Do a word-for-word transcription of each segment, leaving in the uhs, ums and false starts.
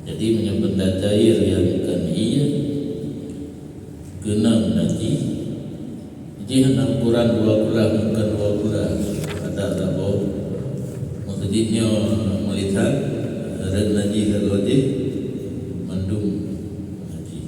Jadi, meunyoe benda cair nyang kon ié, keunong najih, jih hana ukuran dua gula, kon dua gula, adak saboh. Meukeujih nyoe meulisan, rot najih sagoe jih, mandum najih.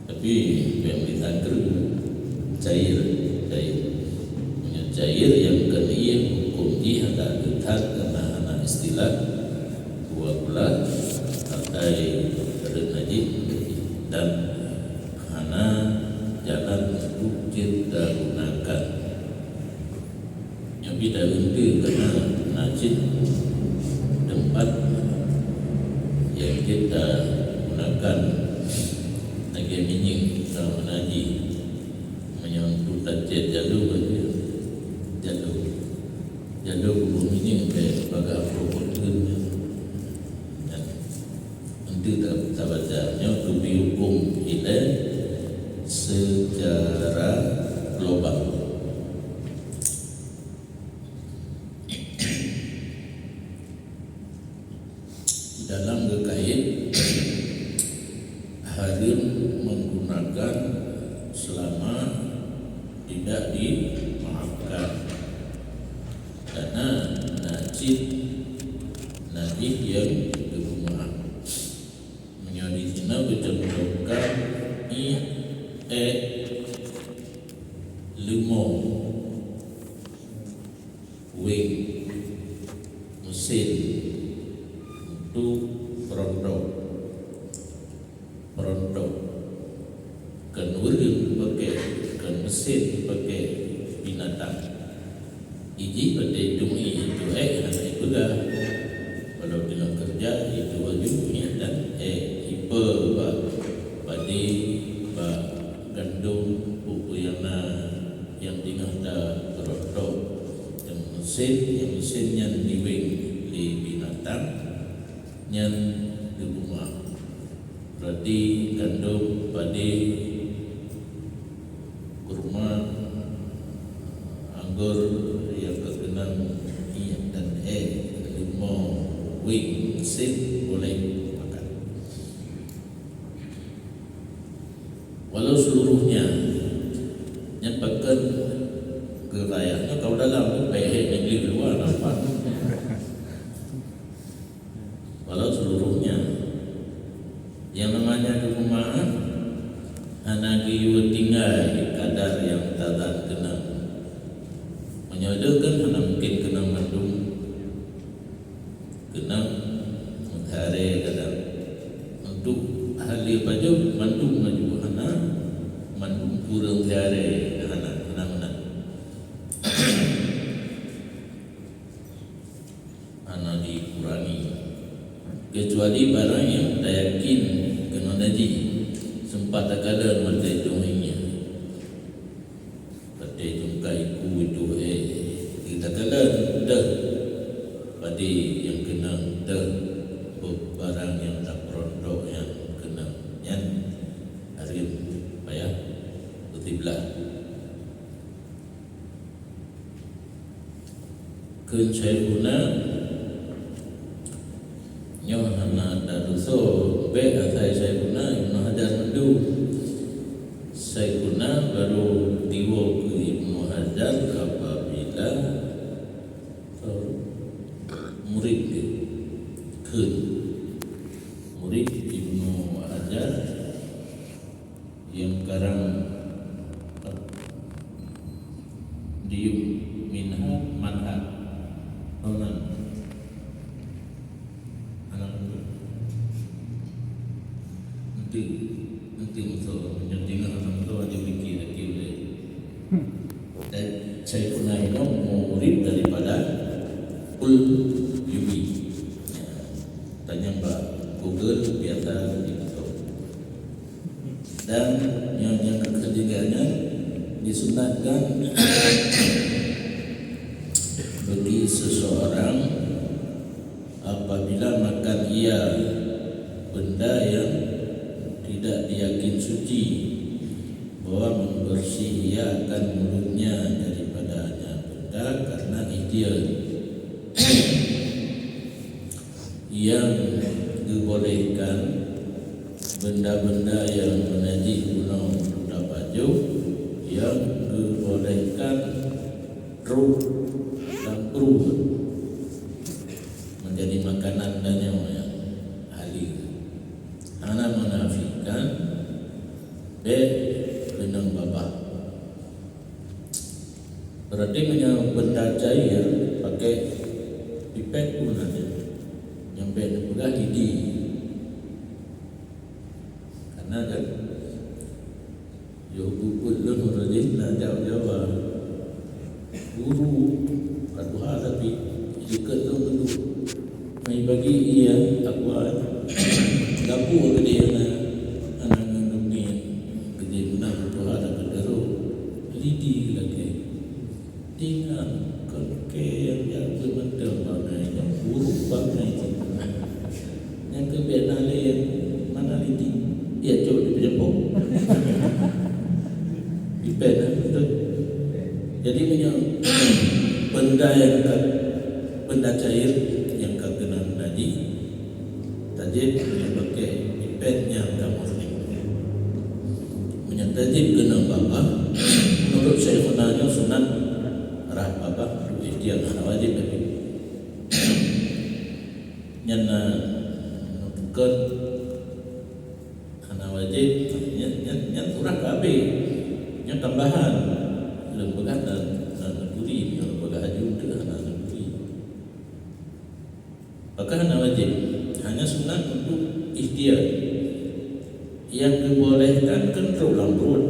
Tapi pih meulisan keu cair, cair. Meunyoe cair nyang kon ié, huköm jih hana geutat, karena hana istilah dua gula, akai rot najih, dan hana jalan untuk jeuet tagunakan. Nyoe pih taeunteuk keunan na cit teumpat nyang jeuet tagunakan lagèe minyeuk, meunan jih. Meunyoe untuk tacet jalô, jalô, jalô kubu minyeuk bèk bagah peubuet keu nyan. Untuk ta-, tabaca nyoe geubri huköm ilèe secara global. Dalam geukait hareuem menggunakan selama tidak dimaafkan, karena na cit najih nyang geubri maaf. Meunyoe di sinan geucontohkan ié, ék, leumo, weng, meusén, untuk peurontok. Peurontok. Kon ureueng pake, kon meusén pake, binatang. Ijih watèe itong ié, itu ék hana ipeugah. Walau teungoh keureuja, itu laju ié dan ék ipe bak padé, bak gandom, peue-peue nyang na, nyang teungoh tapeurontok. Nyang meusén, nyang meusén nyan diweng lé binatang, nyan geubri maaf. Berarti gandom, padé, kurma, anggor nyang ka keunong ié dan ék, leumo, weng, meusén, boleh makan. Walau seluruhnya, nyan pakon geuraya, nyoe ka u dalam tu, bèk hèk nyang di luwa nampak. Walau seluruhnya, nyang namanya geupeumaáf hana geuyue tinggai kadar nyang tazan keunong. Meunyoe deuh kan hana mungken keunong mandum, keunong meusiharé kadar. Untuk hal lé pajoh mandum laju hana, mandum kureueng siharé hana, hana meunan. Hana dikurangi, keucuali barang nyang tayakin keunan najih, seumpat takalon watèe tueng nyan. Watèe tungkai ku itu, éh, takalon deuh padé nyang keunong, deuh barang nyang tapeurontok nyang keunong, nyan hareuem payah beusiblah. Kheun Syaikhuna, nyoe hana tadusoe bèk asai Syaikhuna Ibnu Hajar mandum. Syaikhuna barô diwoe keu Ibnu Hajar apabila murit geuh. Kheun murit Ibnu Hajar nyang karang diyum minha manha. Ronan. Anak muda. Nanti, nanti musuh, jangan tinggal anak muda aja mikir lagi boleh. Dan Syaikhuna Imam murid daripada Qurtubi. Tanyong bak Google biasa dimusuh. Dan nyang, nyang ketiga nyan disunatkan bagi seseorang apabila makan ia benda yang tidak diyakin suci, bahwa membersih ia akan mulutnya daripadanya benda karena ihtiyat. Nyang geu-, bolehkan benda-benda yang menajis gunong tapajôh, yang geubolehkan trok dan pruet menjadi makanan tanyoe nyang halal. Hana menafikan bèk keunong babah. Berarti meunyoe benda cair pakai pipet pun ada. Nyang bèk neupeugah lidi. Karena kan, yo bubuet lôn uroe jih na jak Jawa. Guru, ka tuha tapi, jikheun lôn dulu. Mai bagi iya, aku gapu gede na, anak ngon dunia. Gede guna ka tuha tak kedero. Lidi lagi. Tinggai kon keu nyang jago mantong bangai, nyang buruk bangai cit. Nyang keu biasa laén, mana lidi? Iya, cok di peujempok. Dipet, eh, betul. Jadi, meunyoe benda nyang ka, benda cair nyang ka keunong najis, tajép meunyoe pakai pipet nyang ka muslim. Meunyoe tajép keunong babah, menurut Syaikhuna nyoe sunat rhah babah, ikhtiar hana wajib tapi. Nyan na bukan hana wajib, nyan, nyan, nyan surah ka habéh. Nyan tambahan. Lôn peugah na, na neuturi, nyoe lôn peugah laju tu hana neuturi. Maka hana wajib, hanya sunat untuk ikhtiar. Yang dibolehkan kan trok lam pruet.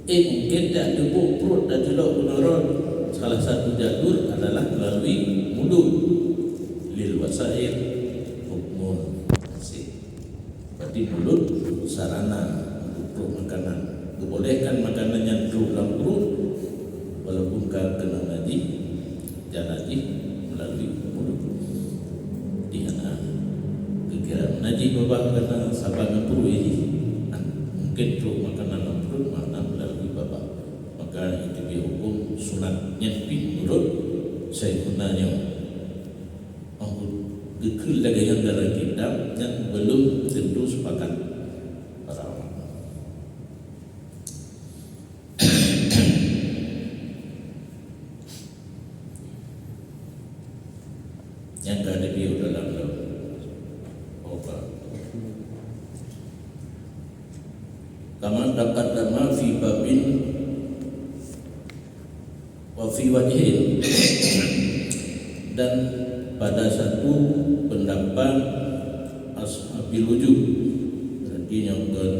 Eh, mungkin tak teuboh pruet dan jelok keunoe rot. Salah satu jalur adalah melalui mulut. Lil wasail hukmun sih. Berarti mulut sarana untuk trok makanan. Dibolehkan makanan yang trok lam pruet, walaupun ka kena najis, dan najis melalui mulut. Di hana kira najis babah kena saban lam pruet ini. Mungkin trok makanan lam pruet, makna melalui babah. Maka itu dia hukum sunat nyan pih menurut Syaikhuna nyoe. Mangkuk geukheun lagèe nyang dalam kitab nyan belum tentu sepakat para ulama. Nyang ka dibiôh dalam lom. Oba. Kama taqaddama fi babin wa fi wajhin, dan pada satu pendapat ashabil wujuh, berarti nyoe kon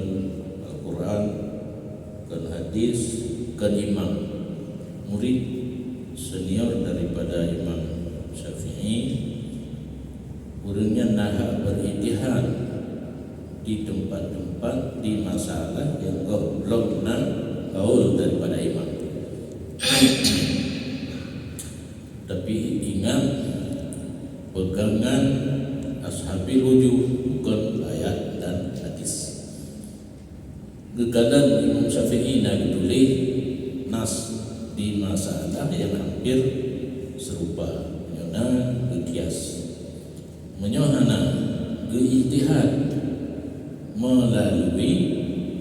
Al-Quran, kon hadis, kon imam, murid senior daripada Imam Syafi'i, ureuëng nyan na hak berijtihad di tempat-tempat di masalah nyang goh lom na kaul daripada imam. Tapi ingat, pegangan ashabil wujuh bukan ayat dan hadis. Geukalon Imam Syafi'i na geutuléh nas di masalah nyang hampir seurupa, nyoe na geukias. Meunyoe hana, geuijtihad meulalu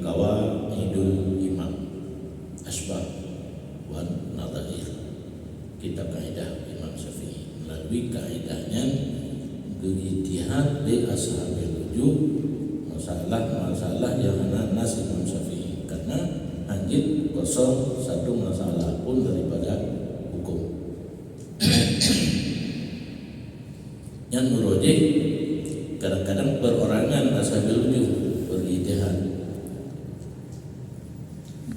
qawaidul imam, asbab wan nadhair. Kitab kaidah Imam Syafi'i. Meulalu kaidah nyan geuijtihad lé ashabil wujuh masalah-masalah nyang hana nas Imam Syafi'i, karena hanjeuet kosong satu masalah pun daripada hukum. Nyan uroe jih kadang-kadang perorangan ashabil wujuh berijtihad.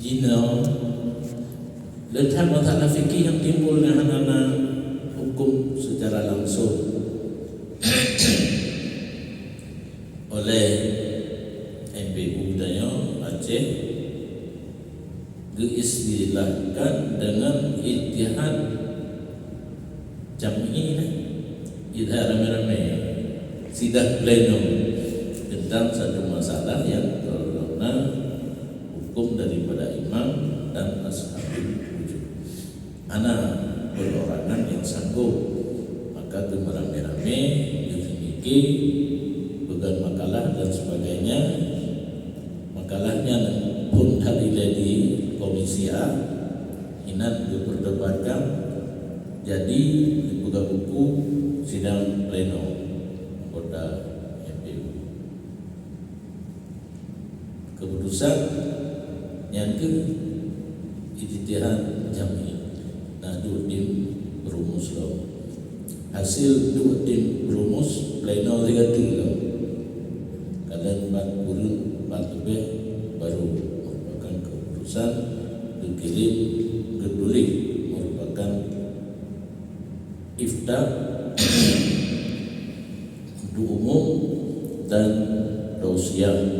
Jinoe, leuthat masalah fikih nyang timbul nyan hana na hukum secara langsung. Oleh M P U tanyoe Aceh geuistilahkan dengan ijtihad jam'i, nah. Ijtihad ramé-ramé, sidang pleno tentang satu masalah yang terkena hukum daripada imam dan ashabul wujuh. Hana perorangan nyang sanggob, maka geumeuramé-ramé, geuseumiké, dan makalah dan sebagainya. Makalah nyan phon that ilée di Komisi A, inan geuperdebatkan, jadi dipeugah buku sidang pleno anggota M P U. Keputusan nyan keuh ijtihad jami, na duek tim perumus lom. Hasil duek tim perumus pleno sigoe lom. Kadang ban kureueng ban leubeh baru merupakan keputusan geukirim geutuléh merupakan ifta untuk umum dan tausiah